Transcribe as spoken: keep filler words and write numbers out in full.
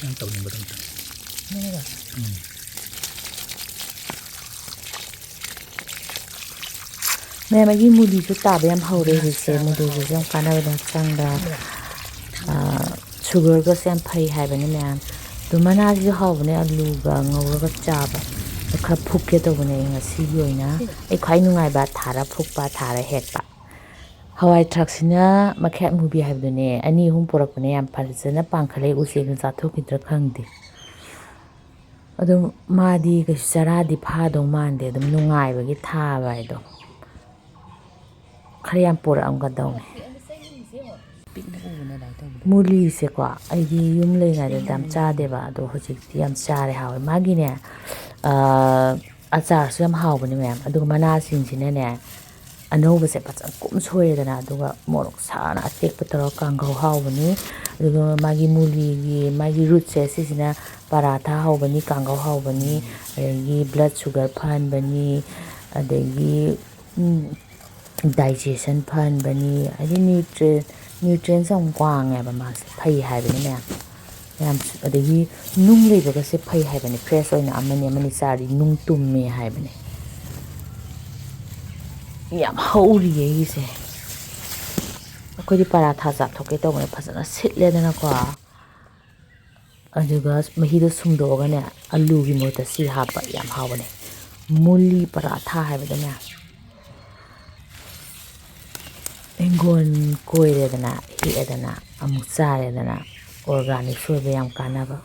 ꯌꯥꯝ ꯇꯧꯅꯤꯡꯕꯗꯣ ꯑꯝꯇ꯫ ꯎꯝ꯫ ꯃꯌꯥꯝ, ꯑꯩꯒꯤ ꯃꯨꯂꯤꯁꯨ ꯇꯥꯕ ꯌꯥꯝ ꯍꯧꯔꯦ ꯍꯧꯖꯤꯛꯁꯦ꯫ ꯃꯨꯂꯤꯁꯤꯁꯨ ꯌꯥꯝ ꯀꯥꯟꯅꯕꯅꯦ ꯍꯛꯆꯥꯡꯗ꯫ ꯑꯥ, ꯁꯨꯒꯔꯒꯁꯦ ꯌꯥꯝ ꯐꯩ ꯍꯥꯏꯕꯅꯤ ꯃꯌꯥꯝ꯫ ꯑꯗꯨ ꯃꯅꯥꯁꯤꯁꯨ ꯍꯥꯎꯕꯅꯦ, ꯑꯂꯨꯒ ꯉꯧꯔꯒ ꯆꯥꯕ꯫ ꯑꯗꯨ ꯈꯔ ꯐꯨꯛꯀꯦ ꯇꯧꯕꯅꯦ ꯑꯩ ꯉꯁꯤꯒꯤ ꯑꯣꯏꯅ꯫ ꯑꯩ ꯈ꯭ꯋꯥꯏ ꯅꯨꯡꯉꯥꯏꯕ ꯊꯥꯔ ꯐꯨꯛꯄ, ꯊꯥꯔ ꯍꯦꯛꯄ꯫ ꯍꯋꯥꯏ ꯊ꯭ꯔꯥꯛꯁꯤꯅ ꯃꯈꯌꯥꯠ ꯃꯨꯕꯤ ꯍꯥꯏꯕꯗꯨꯅꯦ, ꯑꯅꯤ ꯑꯍꯨꯝ ꯄꯨꯔꯛꯄꯅꯦ, ꯌꯥꯝ ꯐꯖꯅ ꯄꯥꯟꯈꯠꯂꯦ꯫ ꯎꯆꯦꯛꯅ ꯆꯥꯊꯣꯛꯈꯤꯗ꯭ꯔꯥ ꯈꯪꯗꯦ꯫ ꯑꯗꯨꯝ ꯃꯥꯗꯤ ꯀꯩꯁꯨ ꯆꯔꯥꯗꯤ ꯐꯥꯗꯧ ꯃꯥꯟꯗꯦ, ꯑꯗꯨꯝ ꯅꯨꯡꯉꯥꯏꯕꯒꯤ ꯊꯥꯕ ꯍꯥꯏꯗꯣ꯫ ꯈꯔ ꯌꯥꯝ ꯄꯨꯔꯛꯑꯝꯒꯗꯧꯅꯦ꯫ ꯃꯨꯂꯤꯁꯦꯀꯣ, ꯑꯩꯗꯤ ꯌꯨꯝ ꯂꯩꯔꯤꯉꯩꯗꯗꯤ ꯌꯥꯝ ꯆꯥꯗꯦꯕ, ꯑꯗꯣ ꯍꯧꯖꯤꯛꯇꯤ ꯌꯥꯝ ꯆꯥꯔꯦ, ꯍꯥꯎꯋꯦ꯫ ꯃꯥꯒꯤꯅꯦ, ꯑꯥ, ꯑꯆꯥꯔꯁꯨ ꯌꯥꯝ ꯍꯥꯎꯕꯅꯦ ꯃꯌꯥꯝ꯫ ꯑꯗꯨꯒ ꯃꯅꯥꯁꯤꯡꯁꯤꯅ ꯑꯅꯧꯕꯁꯦ ꯐꯖꯅ ꯀꯨꯞ ꯁꯣꯏꯔꯦꯗꯅ, ꯑꯗꯨꯒ ꯃꯣꯔꯣꯛ ꯁꯥꯅ ꯑꯇꯦꯛꯄ ꯇꯧꯔꯒ ꯀꯥꯡꯒꯧ ꯍꯥꯎꯕꯅꯤ꯫ ꯑꯗꯨꯒ ꯃꯥꯒꯤ ꯃꯨꯂꯤꯒꯤ, ꯃꯥꯒꯤ ꯔꯨꯠꯁꯦ ꯁꯤꯁꯤꯅ ꯄꯔꯥꯊꯥ ꯍꯧꯕꯅꯤ, ꯀꯥꯡꯒꯧ ꯍꯧꯕꯅꯤ, ꯑꯗꯒꯤ ꯕ꯭ꯂꯠ ꯁꯨꯒꯔ ꯐꯍꯟꯕꯅꯤ, ꯑꯗꯒꯤ, ꯎꯝ, ꯗꯥꯏꯖꯦꯁꯟ ꯐꯍꯟꯕꯅꯤ꯫ ꯍꯥꯏꯗꯤ ꯅ꯭ꯌꯨꯇ꯭ꯔꯦꯟ, ꯅ꯭ꯌꯨꯇ꯭ꯔꯦꯟꯁ ꯌꯥꯝ ꯋꯥꯡꯉꯦꯕ ꯃꯥꯁꯦ, ꯐꯩ ꯍꯥꯏꯕꯅꯤ ꯃꯌꯥꯝ꯫ ꯃꯌꯥꯝ, ꯑꯗꯒꯤ ꯅꯨꯡ ꯂꯩꯕꯒꯁꯦ ꯐꯩ ꯍꯥꯏꯕꯅꯤ, ꯐ꯭ꯔꯦꯁ ꯑꯣꯏꯅ ꯑꯃꯅꯤ ꯑꯃꯅꯤ ꯆꯥꯔꯗꯤ ꯅꯨꯡ ꯇꯨꯝꯃꯦ ꯍꯥꯏꯕꯅꯤ꯫ ꯌꯥꯝ ꯍꯧꯔꯤꯌꯦ ꯑꯩꯒꯤꯁꯦ꯫ ꯑꯩꯈꯣꯏꯗꯤ ꯄꯔꯥꯊꯥ ꯆꯥꯊꯣꯛꯀꯦ ꯇꯧꯕꯅꯦ, ꯐꯖꯅ ꯁꯤꯠꯂꯦꯗꯅꯀꯣ꯫ ꯑꯗꯨꯒ ꯃꯍꯤꯗꯣ ꯁꯨꯝꯗꯣꯛꯑꯒꯅꯦ, ꯑꯂꯨꯒꯤ ꯃꯍꯨꯠꯇ ꯁꯤ ꯍꯥꯞꯄ, ꯌꯥꯝ ꯍꯥꯎꯕꯅꯦ꯫ ꯃꯨꯂꯤ ꯄꯔꯥꯊꯥ ꯍꯥꯏꯕꯗꯨꯅꯦ꯫ ꯍꯤꯡꯒꯣꯜ ꯀꯣꯏꯔꯦꯗꯅ, ꯍꯦꯛꯑꯦꯗꯅ, ꯑꯃꯨꯛ ꯆꯥꯔꯦꯗꯅ, organic ꯑꯣꯏꯕ ꯌꯥꯝ ꯀꯥꯟꯅꯕ꯫